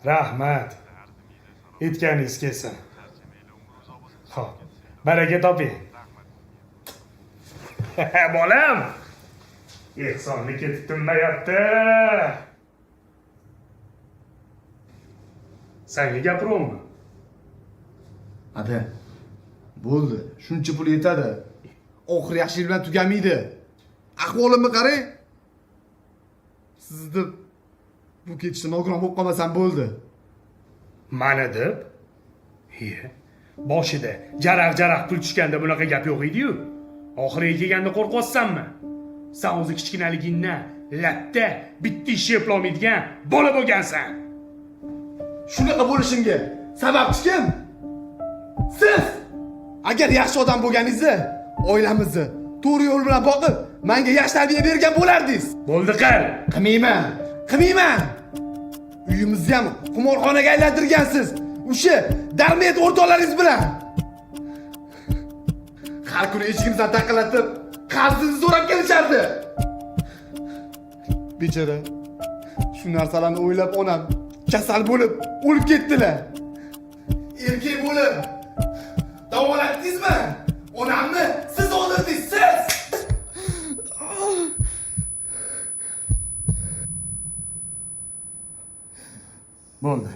Rahmat. Aytganingiz kelsin. Xo'p, baraka toping. Bolam. Ehsonni ketib tinmayapti. Sanga gapiryapman. Ada, bo'ldi. Shuncha pul yetadi. Oxiri yaxshilik bilan tugamaydi. Ahvolimni qarang. Sizni deb bu ketishda nogiron bo'lib qolmasam bo'ldi. Mani deb? Iye. Boshida jaraq-jaraq pul tushganda bunaqa gap yo'q edi-yu. Oxiriga kelganda qo'rqyapsanmi? San o'zi kichkinaligingdan latta bitta ish eplolmaydigan bola bo'lgansan. Shunaqa bo'lishimga sababchi kim? Siz! Agar yaxshi odam bo'lganingizda, oilamizni to'g'ri yo'l bilan boqib, menga yaxshi tarbiya bergan bo'lardingiz. Bo'ldi qil. Qilmayman. Qilmayman. Uyimizni ham qimorxonaga aylantirgansiz. O'sha darmet o'rtoqlaringiz bilan. Har kuni eshigimizdan taqillatib, qarzingizni so'rab kelishardi. Bechora. Shu narsalarni o'ylab onam kasal bo'lib o'lib ketdilar. Erkak bo'lib davolatdingizmi? Onamni siz o'ldirdingiz, siz! Bo'ldi.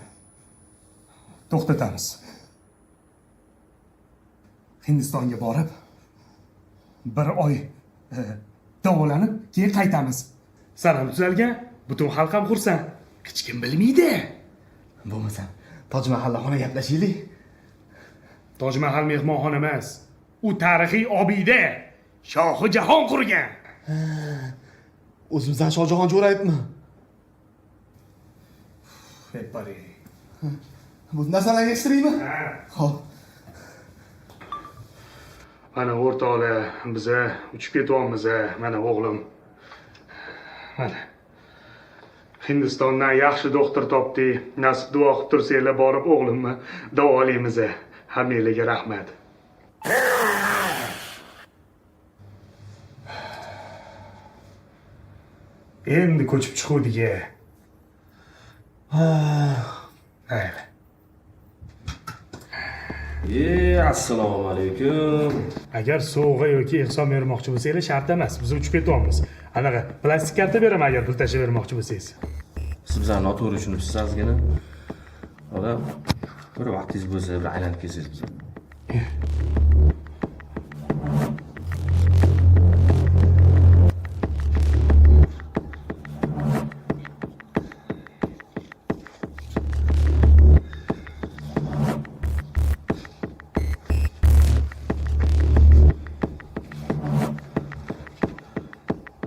To'xtatamiz. Hindistonga borib bir oy davolanib, keyin qaytamiz. San ham tuzalgan, butun xalq ham xursand. Hech kim bilmaydi. Bo'lmasam, Toj Mahalda xona gaplashaylik. Toj Mahal mehmonxona emas. U tarixiy obida. Shohi Jahon qurgan. O'zimizdan Shohjahon Jo'rayevmi? Pepari. Bu narsalarni yig'ishtiraymi? Ha. Xo'p. Mana o'rtoqlar, biza uchib ketyapmiz, mana o'g'lim. Mana. Hindistondan yaxshi doktor topdik. Nasib duo qilib tursanglar, borib o'g'limni davolaymiz. Hammanglarga rahmat. Endi ko'chib chiquvdik. Mayli. Assalomu alaykum. Agar sovg'a yoki ehson bermoqchi bo'lsanglar, shart emas. Biz uchib ketyapmiz. Anaqa plastik karta beraman agar pul tashlab bermoqchi bo'lsangiz. Siz bizani noto'g'ri tushunibsiz ozgina. Odam bir vaqtingiz bo'lsa bir aylanib kelsangiz biza.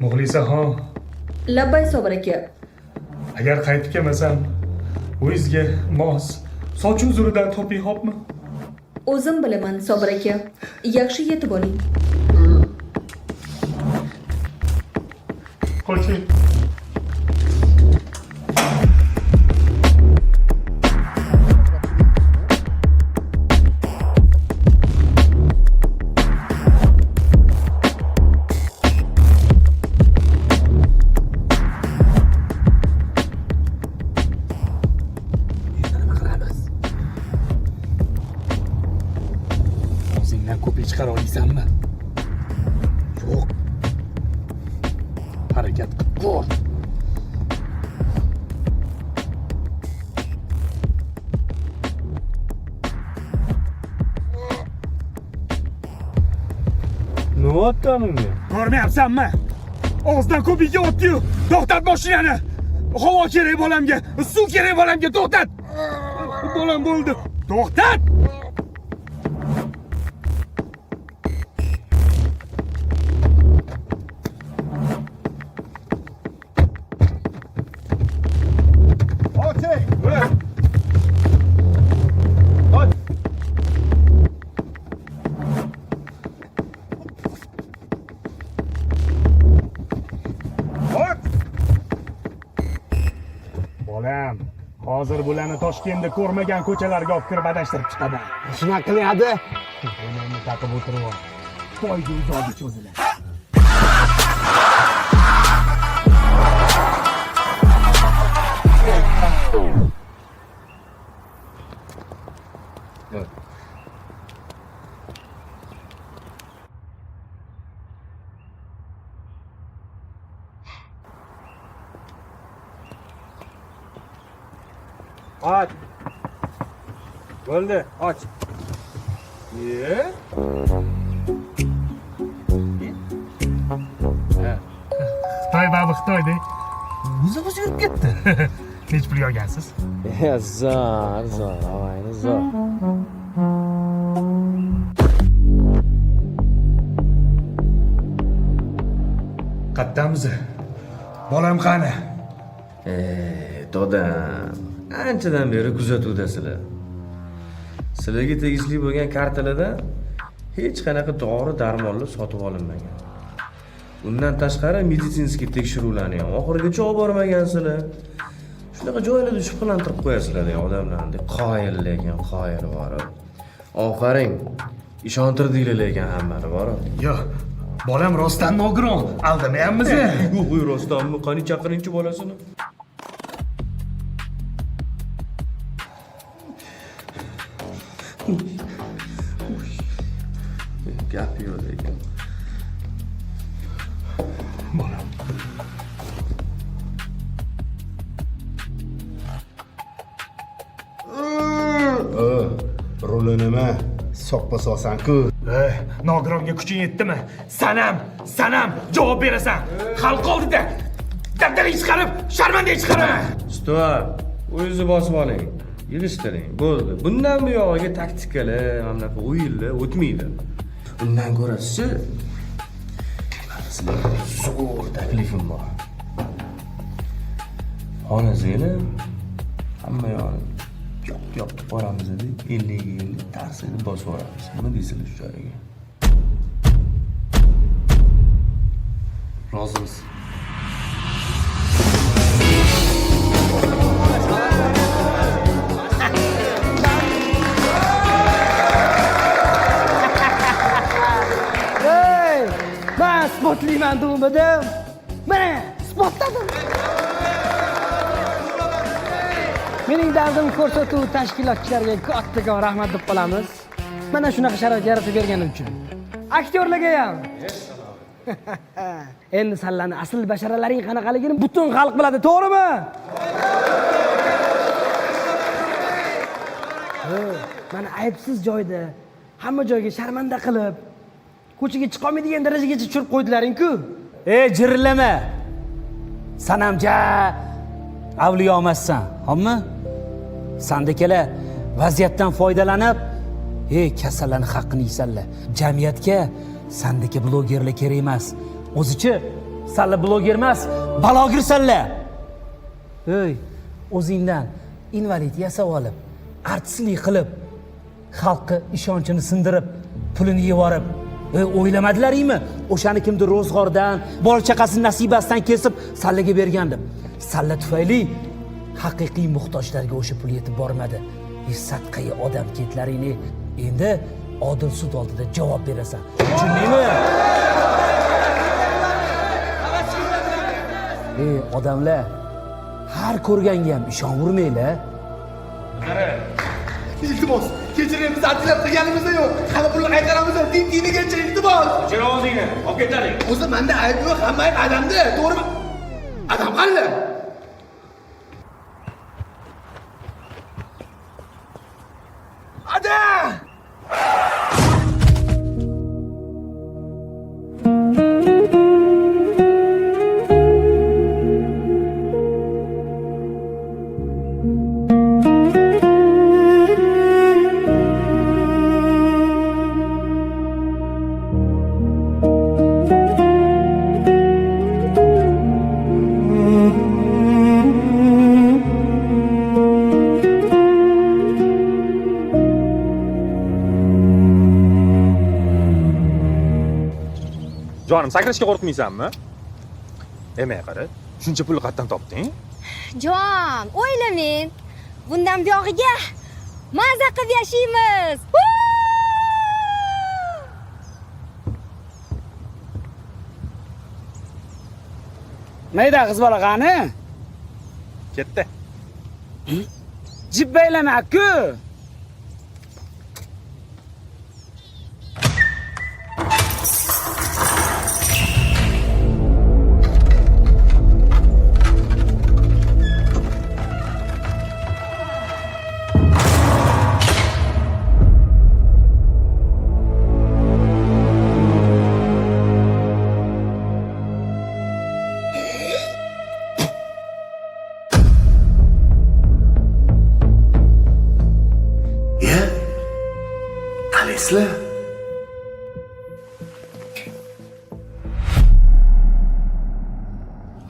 Muxlisaxon, Labbay Sobir aka. Agar qaytib kelmasam, o'zingizga mos soch uzridan toping, xo'pmi? O'zim bilaman Sobir aka. Yaxshi yetib oling. Qoching. Nima qilamiz? O'zingdan ko'pik chiqara olasanmi? Yo'q. Harakat qilib ko'r. Nima bo'lyapti unga? Ko'rmayapsanmi? Og'zidan ko'pik kelyapti-yu. To'xtat mashinani. Havo kerak bolamga, suv kerak bolamga, to'xtat. Bolam bo'ldi. To'xtat! Bolam, hozir bularni Toshkentda ko'rmagan ko'chalarga olib kirib adashtirib chiqaman. Shunaqa qiling, hadi. Remenni taqib o'tirib ol. Poyga uzoqga cho'ziladi. Och. Bo'ldi, och. Ye? Xitoy babi Xitoyda. O'zi o'zi yurib ketdi. Nechi pulga olgansiz? Zo'r, zo'r, og'ayni zo'r. Qaddamiz? Bolam qani? Dodam, anchadan beri kuzatuvdasizlar. Sizlarga tegishli bo'lgan kartalardan hech qanaqa dori darmonlar sotib olinmagan. Undan tashqari медицинский tekshiruvlarni ham oxirigacha olib bormagansizlar. Shunaqa joylarda shubhalantirib qo'yasizlar odamlarni. Qoyil lekin qoyil borib. Ofarin, ishontirdinglar lekin hammani borib. Yo'q, bolam rostdan nogiron, aldamayapmiz. Yo'q, rostdanmi? Qani chaqiringchi bolasini. Gap yo'q lekin. Bolam. Ruli nima? Soqqa solsan-ku. Ey, nogironga kuching yetdimi? Sanam, sanam javob berasan. Xalq oldida dabdala chiqarib, sharmanda chiqaraman. Stop. O'zingizni bosib oling. Yig'ishtiring. Bo'ldi. Bundan buyog'iga taktikalar, mana bunaqa o'yinlar o'tmaydi. Undan ko'rasiz-chi, sizlarga zo'r taklifim bor. Xonasini hamma yog'ini yop-yop qilib boramiz dedik, 50 ga 50 tarsini bosib yuboramiz. Nima deysizlar shu joyiga? Rozimiz. Ey, man isbotlayman degandim. Mana isbotladim. Mening dardim ko'rsatuv tashkilotchilariga kattakon rahmat deb qolamiz. Mana shunaqa sharoit yaratib bergani uchun. Aktyorlarga ham. Endi sallani asl basharalaring qanaqaligini butun xalq biladi, to'g'rimi? Ha, mana aybsiz joyda hamma joyga sharmanda qilib, ko'chaga chiqolmaydigan darajagacha tushirib qo'ydilaring-ku. Ey, jirillama. San ham ja avliyo emassan, hommi? Sandakalar vaziyatdan foydalanib, ey, kasallarning haqqini yeysanlar. Jamiyatga sandaka blogerlar kerak emas. O'zichi sanlar bloger emas, balogirsanlar. Ey, o'zingdan invalid yasab olib, artistlik qilib, xalqni ishonchini sindirib, pulini yevorib, o'ylamadilaringmi? O'shani kimdir ro'zg'ordan, bola chaqasini nasibasidan kesib sallaga bergan deb. Salla tufayli haqiqiy muhtojlarga o'sha pul yetib bormadi. Ey, sadqaga odam ketlaringni endi odil sud oldida javob berasan. Tushundingmi? Ey, odamlar, har ko'rganga ham ishonvermanglar. Iltimos, kechiring, biz atilab qilganimizda yo'q. Hamma pulni qaytaramiz, tin-tinigacha iltimos. O'chir ovozingni, olib ketlaring. O'zi menda ayb yo'q, hamma ayb adamda, to'g'rimi? Adam qani? Ada! Jonim, sakrashga qo'rqmaysanmi? Emay qara, shuncha pulni qayerdan topding? Jon, o'ylamang. Bundan buyog'iga maza qilib yashaymiz. Mayda qiz bola qani? Ketdi. Jibbaylama-ku. Esla.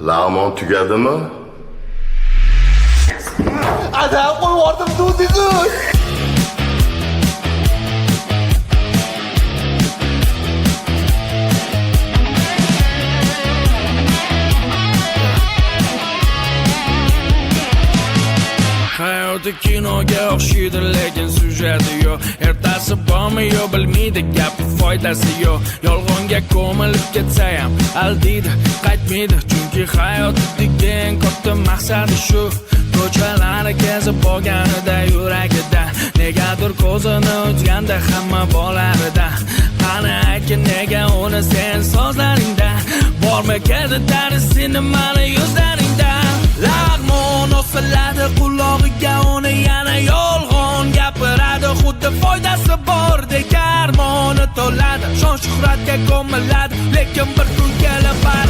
Lag'mon tugadimi? Adam qo'yib yubordim do'zingizni. Hayoti kinoga o'xshaydi, lekin syujeti yo'q. Ertasi bormi, yo'q, bilmaydi, gapi foydasi yo'q. Yolg'onga ko'milib ketsa ham aldiydi, qaytmaydi, chunki hayotidagi eng katta maqsadi shu. Ko'chalarni kezib bo'lganida yuragida negadir ko'zini uzganda hamma bolaridan. Qani aytgin, nega uni sen so'zlaringda bormi seni mani yuzlaringda? Lag'mon osiladi qulog'iga, uni yana yolg'on gapiradi, xuddi foydasi bordek armoni to'ladi, shon shuhratga ko'miladi, lekin bir kun kelib baribir